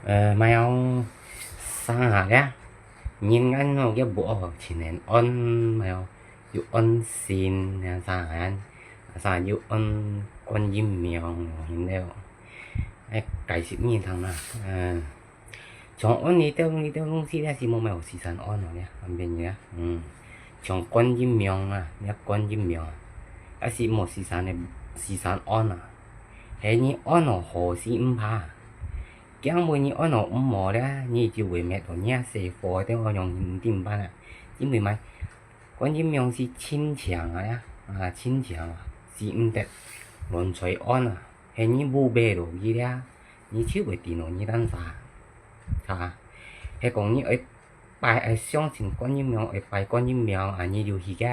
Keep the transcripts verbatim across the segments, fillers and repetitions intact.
呃，無有生下咧，人間个屋哦，盡安，無有，有安身啊，生下，生下有安觀音廟，然後，哎，解釋你聽啦，嗯，像安呢兜呢兜東西咧，係無有四散安哦咧，安邊个啊，嗯，像觀音廟啊，你觀音廟啊，也係無四散个四散安啊，係你安哦好是毋怕。 驚會你安到毋好咧，你就會滅到你啊，死火等樣樣毋定辦啊。因為麼个？觀音廟係清淨啊，啊，清淨啊，係毋得亂在安啊。係你污穢落去咧，你就會跌落你單儕。啊，係講你愛拜，愛相信觀音廟，愛拜觀音廟啊，你就去个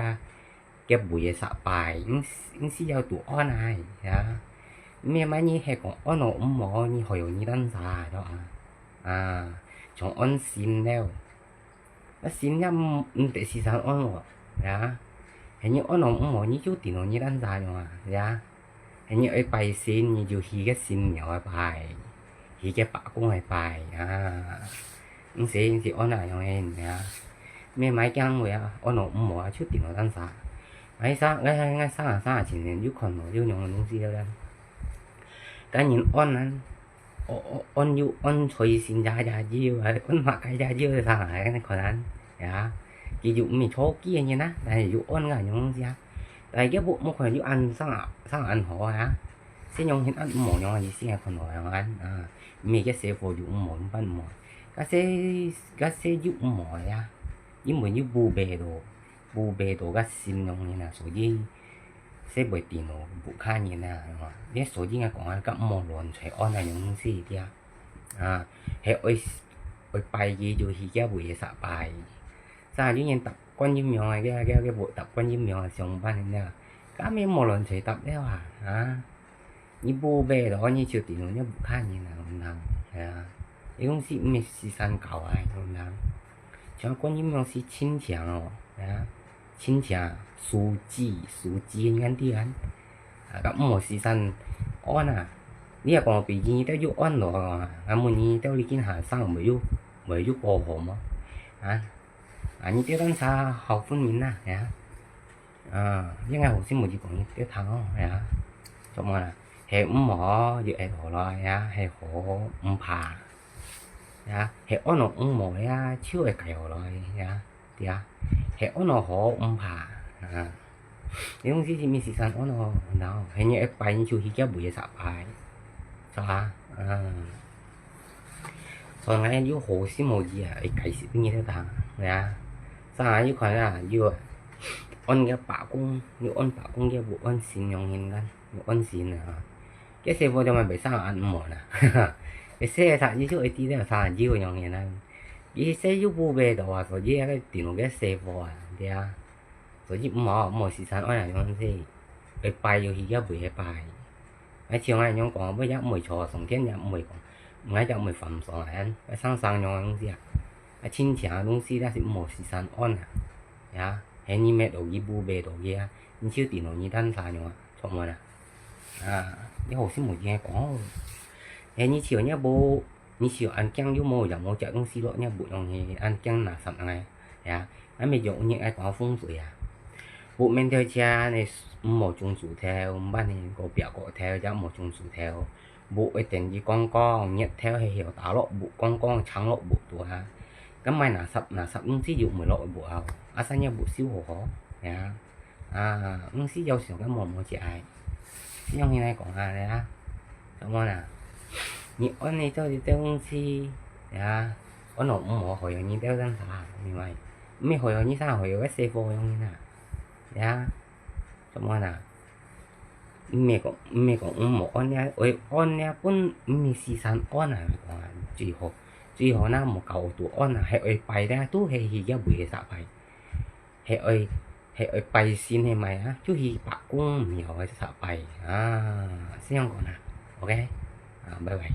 該位个煞拜，毋，毋係要堵安啊，呀。毋係麼个係講安到毋好，你害到你單儕，著啊？啊，像安心了。啊，心也毋，毋得時常安哦，呀。係你安到毋好，你就跌落你單儕樣啊，呀。係你愛拜神，你就去該神廟个拜，去該伯公个拜，啊。 毋使，毋使安啊，樣个啊。毋係買驚位啊，安到毋好啊，就跌落單儕。𠊎生，𠊎，𠊎生啊生啊，前年有看到有樣个東西了啦。該人安啊，哦，哦，安有安財神爺爺有啊，安麼个爺爺有生啊，恁樣看啊，呀。佢又毋係初期个人啊，但係有安啊，樣東西啊。但係佢無，無看有安生啊，生啊安好啊。 係樣形恁無樣个意思，看到樣啊，啊，毋係該細貨有無，毋辦無。該細，該細有無呀？因為有無白到，無白到該心樣形啊，所以，係會跌落屋下人啊，你所以𠊎講啊，該無亂在安啊樣事个啊。啊，係愛，愛拜个就去該位个煞拜。 儕有人搭觀音廟个，該，該，該，搭觀音廟个上班个，該乜無亂在搭了啊，啊。你無白咯，你就跌落你屋下人啊，毋通，係啊。你講係毋係時常搞啊，毋通。像觀音廟係清淨哦，係啊，清淨，書記，書記，你看對啊。啊，該毋好時常安啊。你若講比如你兜有安咯，啊，問你兜你今下生會有，會有過好無？啊？ 啊，你兜單儕好分明啊，係啊。啊，應該好心無意講你兜聽哦，係啊。做麼啦？係毋好，就會好來，係啊，係好，毋怕。係啊，係安到毋好呀，就會改好來，係啊，對啊。係安到好，毋怕，啊。 你講這係毋係時常安哦，然後，係你愛拜你就去該位个煞拜，係吧？啊。所以𠊎有好心好意啊，會解釋分你兜聽，係啊。儕有看啊，有啊，安該伯公，有安伯公个，無安神樣形个，有安神啊。該細貨就嘛袂生恁無啦。會細个煞，你就會知了，儕有樣形啊。佢細又無白到啊，所以該頂該細貨啊，對啊。 所以毋好，毋好時常愛恁樣子，會拜就去該位个拜。𠊎像𠊎恁樣講，𠊎也毋會坐上天，也毋會講，𠊎也毋會犯上來，𠊎生生樣个東西啊。啊，親情个東西，但係毋好時常安啊。呀，係你搣落去，無搣落去啊，你就跌落你單儕樣啊，著無啦？啊，你好心無意个講，係你像若無 你想恁驚又無，也無隻東西落若屋樣个，恁驚垃圾个，呀，恁樣用你愛講風水啊。屋面頭前呢，毋好種樹頭，毋辦呢，個壁角頭也毋好種樹頭。屋愛等佢光光，日頭係曉打落屋，光光長落屋肚下。該買垃圾，垃圾東西又毋會落屋後，啊，生若屋修好好，呀。 啊，毋係要想該無無就愛，係用你來講啊，來啊，什麼啦？你安呢做一兜東西，呀，安到毋好，害到你兜單儕，明白？毋係害到你儕，害到該細貨用你啦，呀，什麼啦？毋係講，毋係講毋好安呢，愛安呢，本毋係時常安啊，講啊，最好，最好啦，莫搞到安啊，係愛拜个，都係去該位个煞拜。 係愛，係愛拜神係無啊？就去伯公廟个煞拜啊，係恁樣講啊。OK，啊，拜拜。